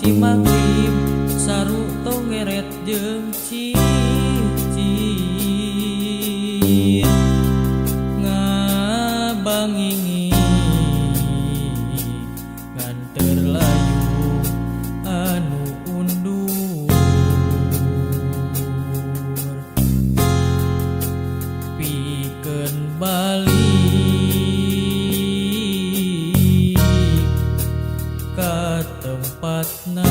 Di magrib saru tongeret jeung cicir ngabangingi ngan terlayu anu undur pikeun balik ka tempatna.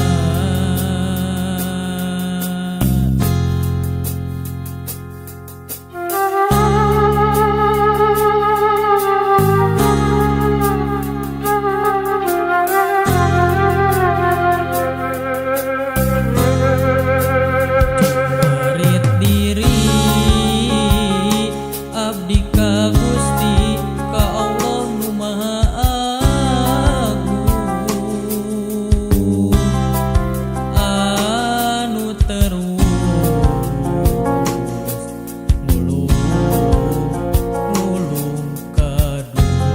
Jumerit diri abdi ka Gusti ka Allah nu Maha Agung anu terus ngulung ngulung kadung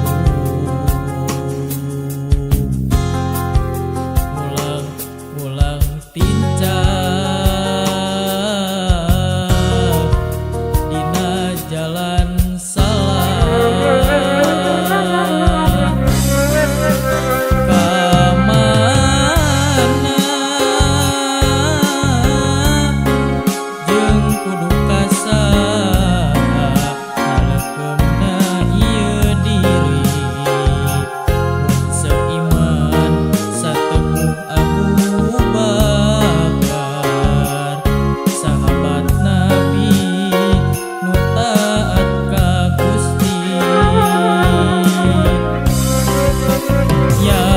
ngulang ngulang tincak dina jalan salah ka mana jeung kudu ka saha naleukemna ieu diri mun seiman sateguh Abu Bakar sahabat Nabi nu taat ka Gusti. Ya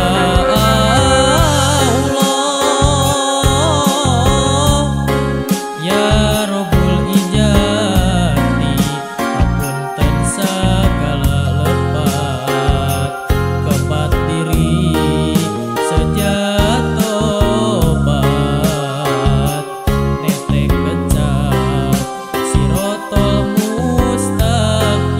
Allah, ya Rabbul Ijati, hapunten sagala lepat kepat diri seja tobat netek kecap sirotol mustaqim.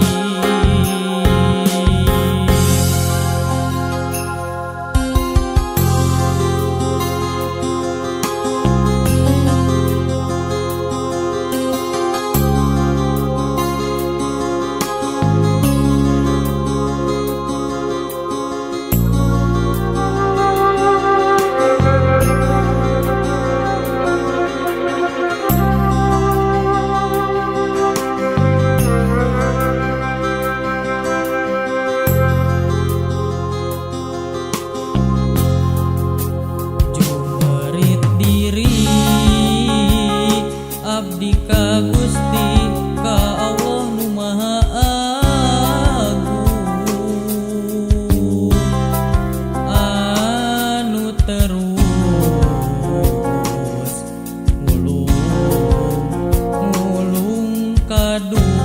Jumerit diri abdi ka Gusti ka Allah nu Maha Agung anu terus ngulung ngulung kadung.